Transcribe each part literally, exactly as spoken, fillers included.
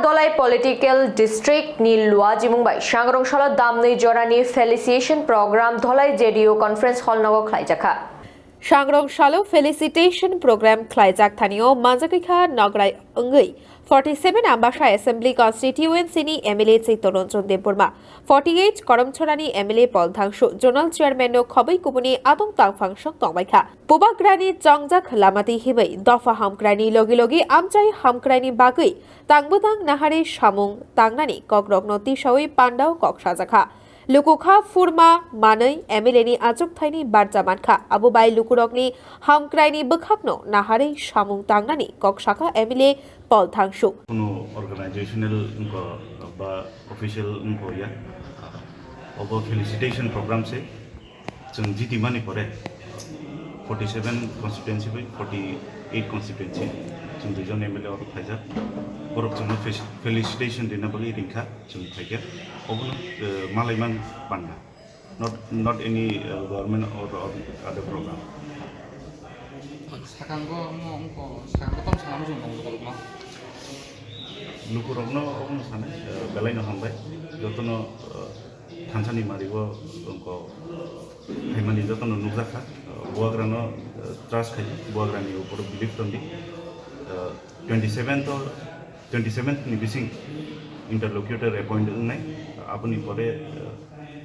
Dholai Political District ni luajimung bai Sangrong salo damnwi jorani felicitation program Dholai J D U Conference Hall nogo khlaijakha. Sangrong salo felicitation program khlaijak thanio manjagwikha nograi wngwi forty seven Ambasa Assembly Constituency ni M L A Chittaranjan Debbarma, forty eight Karamchara ni M L A Paul Thangshu, Zonal Chairman no khobwi kubuni adong tangphang song tongbaikha. Bubagrani chongjak lamati himwi dopha hamkraini logi logi amchai hamkraini bagwi tangbwtang nahari samung tangnani kokrokno tisawi pandao kok sajakha. Lukukha phurma manwi M L A ni achukthai ni barja mankha, abo bai lukurokni hamkraini bwkhakno nahari samung tangnani kok sakha M L A Paul Thangshu. Kuno organizational wngkha ba official wngkha ya, obo felicitation program se. Chwng jitimani pore forty seven constituency bai forty eight constituency chwng duijon M L A oro phaijak. Borok chwngno fe-, felicitation rina bagwi ringkha, chwng phaikha. Obono, eh, malaiman panda. Not, not any, eh, government or, or other program. Sakango omo wngkha, sakango tong sakango chwng tong borokno. Lukurokno obono sanai, eh, belaino hambai. Jotono, eh, thansani mario wngkha phaimani jotono nukjakha. Eh, buagrano, eh, trust khai, buagrani upor belief tondi. Eh, twenty seven to twenty seven ni bising interlocutor appoint wngnai, aboni pore, eh,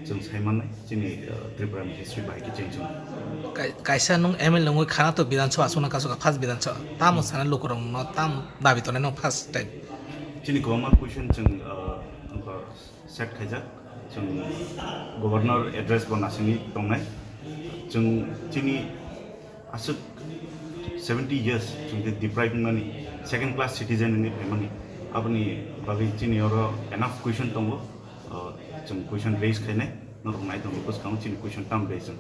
chwng saimannai chini, eh, Tripura ni history bahai khe change wngwi. Kai-, kaisa nwng M L A wngwi khana to Bidhan Sabha aswkno kasu kha first Bidhan Sabha. Tamo sana lukurokno tam dabi tongnai no first time. Chini kwbangma question chwng, eh, wngkha set khaijak, chwng governor address bo nasingwi tongnai. Chwng chini aswk seventy years chwng tei deprive wngnani, second class citizen wngwi phaimani, aboni bagwi chini oro enough question tongo. Uh, chwng question raise khainai, norok nai tongo bwskango chini question tam raise wng.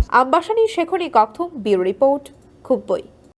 Ambasani Shekhoni Kokthum, Bureau Report, Khubui.